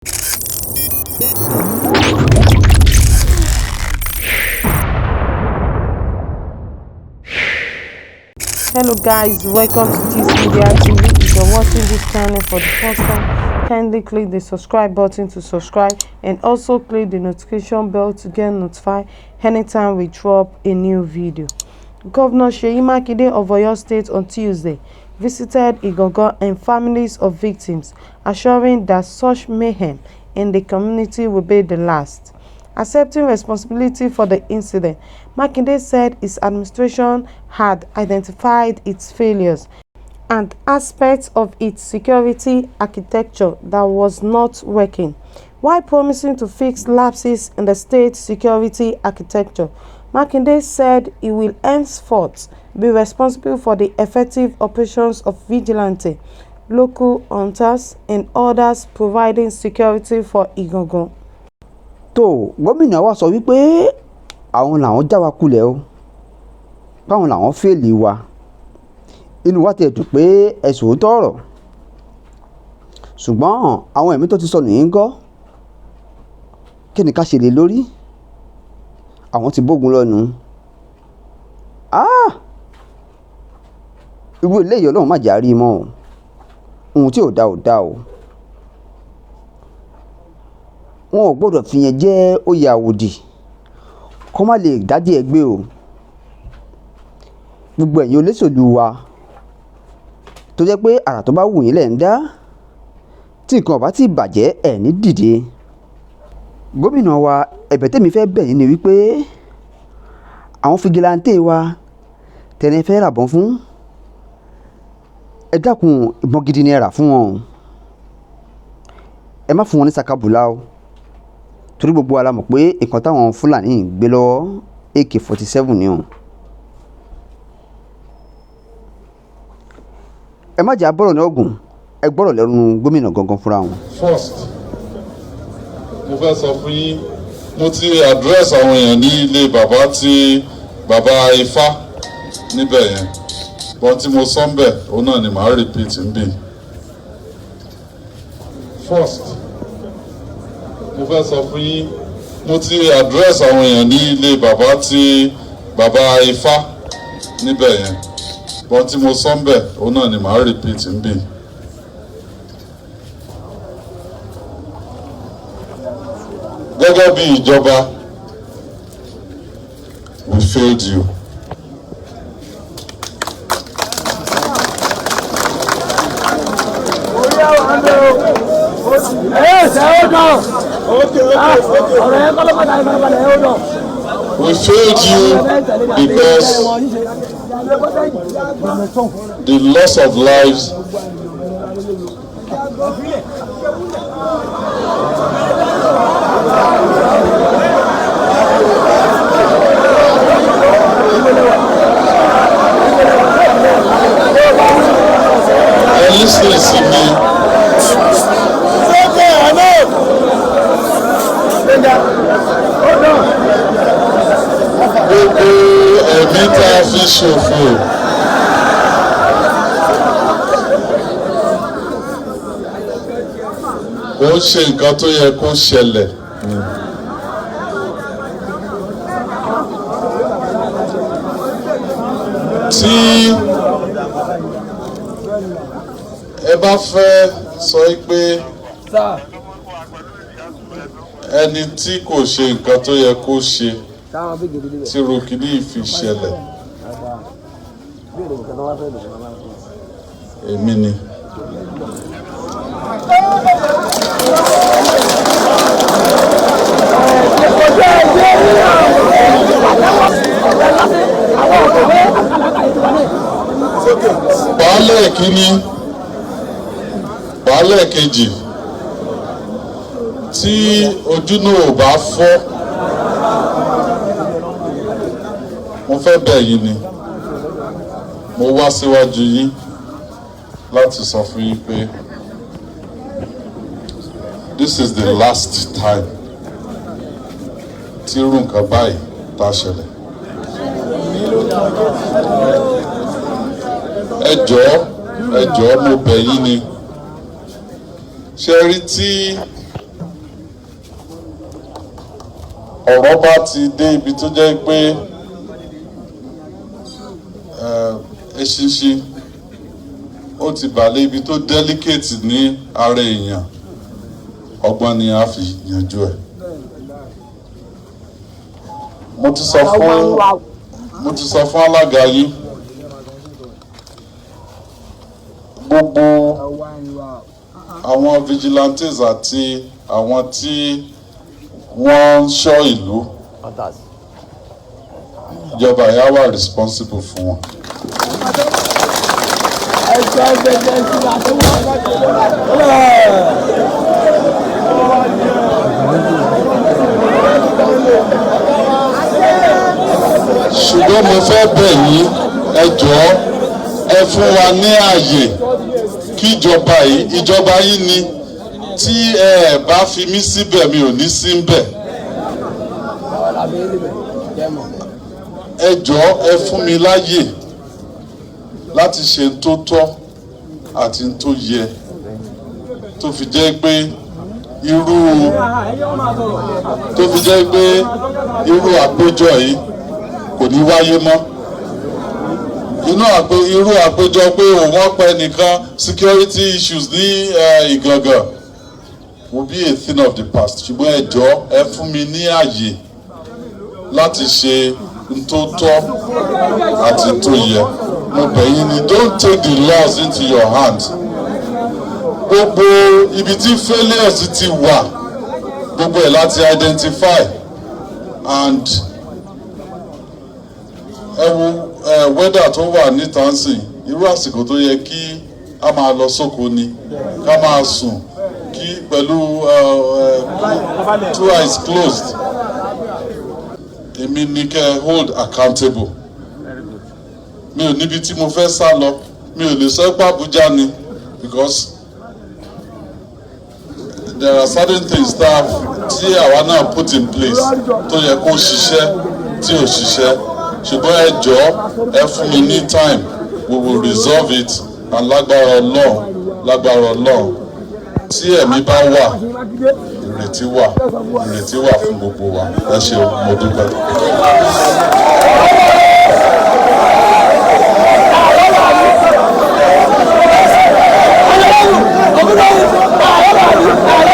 Hello guys, welcome to this Media TV. If you're watching this channel for the first time, kindly click the subscribe button to subscribe and also click the notification bell to get notified anytime we drop a new video. Governor Seyi Makinde of Oyo State on Tuesday visited Igangan and families of victims, assuring that such mayhem in the community will be the last. Accepting responsibility for the incident, Makinde said his administration had identified its failures and aspects of its security architecture that was not working. While promising to fix lapses in the state's security architecture, Makinde said he will henceforth be responsible for the effective operations of vigilante, local hunters and others providing security for Igangan. Tó gómìnà wa sọ wípé àwọn làwọn já wa kulẹ̀ o, páwọn làwọn fail wa. Inú wa ti dùn pé ẹ sòótọ́ ọ̀rọ̀, ṣùgbọ́n àwọn ẹ̀mí tó ti sọnù yìí ń kọ́? Kí ni ká ṣe lé lórí? Àwọn ti bógun lọ́nu. Ah! Irú eléyìí, Ọlọ́run má jẹ́ á rí mọ́ o. Ohun tí ò da ò da o. Wọn ò gbọdọ̀ fìyẹn jẹ́ oyè àwòdì kó má lè dádìẹ gbé o. Gbogbo ẹ̀yin olóṣèlú wa tó jẹ́ pé àrà tó bá wù yín lẹ̀ ń dá, tí nǹkan ò bá tí bàjẹ́, ẹ̀ ní dìde. Gómìnà wa, ẹ̀bẹ̀ tèmi fẹ́ bẹ̀ yín ni wípé àwọn vigilante wa tẹni fẹ́ ràbọ̀n fún, ẹ dákun, ìbọn gidi ni ẹ rà fún wọn o. Ẹ má fún wọn ní sakabula o, torí gbogbo wa la mọ̀ pé nǹkan táwọn Fúlàní ń gbé lọ́wọ́, AK-47 ni o. Ẹ má jẹ́ abọ́rọ̀ náà gùn, ẹ gbọ́rọ̀ lẹ́nu gómìnà gangan fúnra wọn. First, mo fẹ́ sọ fún yín, mo ti address àwọn èèyàn ní ilé bàbá tí bàbá Ifá níbẹ̀ yẹn, bọ́n tí mo sọ ń bẹ̀, òun náà ni màá repeat ń bì. First, mo fẹ́ sọ fún yín, mo ti address àwọn èèyàn ní ilé bàbá tí bàbá Ifá níbẹ̀ yẹn, bọ́n tí mo sọ ń bẹ̀, òun náà ni màá repeat ń bì. Gẹ́gẹ́ bí ìjọba, we failed you. Ẹ ṣe ó dán ọ̀rọ̀ yẹn kọ́ ló kọ́ta ìfarabalẹ̀ ó dán. We failed you because the loss of lives ẹ listen sí mi. Okay, I know. Gbogbo ẹ̀mí tá a fi ṣòfò, kò ń ṣe nǹkan tó yẹ kó ṣẹlẹ̀ ni. Tí ẹ bá fẹ́ sọ pé ẹni tí kò ṣe nǹkan tó yẹ kó ṣe tí rokìní fi ṣẹlẹ̀, èmi ni. Baálẹ̀ kínní, baálẹ̀ kejì, tí ojú náà ò bá fọ́, mo fẹ́ bẹ̀ yín ni. Mo wá síwájú yín láti sọ fún yín pé this is the last time tí irú nǹkan báyìí tá a ṣẹlẹ̀. Ẹ jọ̀ọ́, ẹ jọ̀ọ́, mo bẹ̀ yín ni. Ṣe rí tí Ọ̀rọ̀ bá ti dé ibi tó jẹ́ pé eṣinṣin ó ti bà lé ibi tó delicate ní ara èèyàn, ọgbọ́n ni a fi yanjú ẹ̀. Mo ti sọ fún alága yín, gbogbo àwọn vigilantes àti àwọn tí wọ́n ń ṣọ́ ìlú, ìjọba yà wà responsible fún wọn. Ẹ̀jẹ̀ ẹ̀jẹ̀ ẹ̀jẹ̀ àti wọ́n. Ṣùgbọ́n mo fẹ́ bẹ̀ yín, ẹ jọ̀ọ́, ẹ fún wa ní ààyè kí ìjọba yìí, ìjọba yìí ni. Tí ẹ bá fi mí síbẹ̀, mi ò ní sí ń bẹ̀. Ẹ jọ̀ọ́, ẹ fún mi láyè láti ṣe n tó tọ́ àti n tó yẹ, tó fi jẹ́ pé irú àpéjọ yìí kò ní wáyé mọ́. Inú àpé irú àpéjọ pé òun ọ̀pẹ nìkan, security issues ní Ìgàngàn will be a thing of the past. Ṣùgbọ́n ẹ jọ̀ọ́, ẹ fún mi ní àyè láti ṣe n tó tọ́ àti n tó yẹ. Mo bẹ̀ yín ni, don't take the laws into your hands. Gbogbo ibi tí failures ti wà, gbogbo ẹ̀ láti identify, and ẹ wo weather tó wà níta ń sìn, irú àsìkò tó yẹ kí a máa lọ sóko ni ká máa sùn kí pẹ̀lú two eyes closed. Èmi ní kẹ́ ẹ hold accountable. Mi ò níbi tí mo fẹ́ sá lọ. Mi ò lè sọ pé Abuja ni, because there are certain things that tí àwa náà put in place tó yẹ kó ṣiṣẹ́ tí ò ṣiṣẹ́. Ṣùgbọ́n ẹ jọ̀ọ́, ẹ fún mi ní time, we will resolve it, and lágbára Ọlọ́run, lágbára Ọlọ́run, tí ẹ̀mí bá wà, ìrètí wà, ìrètí wà fún gbogbo wa. Ẹ ṣeun, mo dúpẹ́. Ọ̀gbìn náà.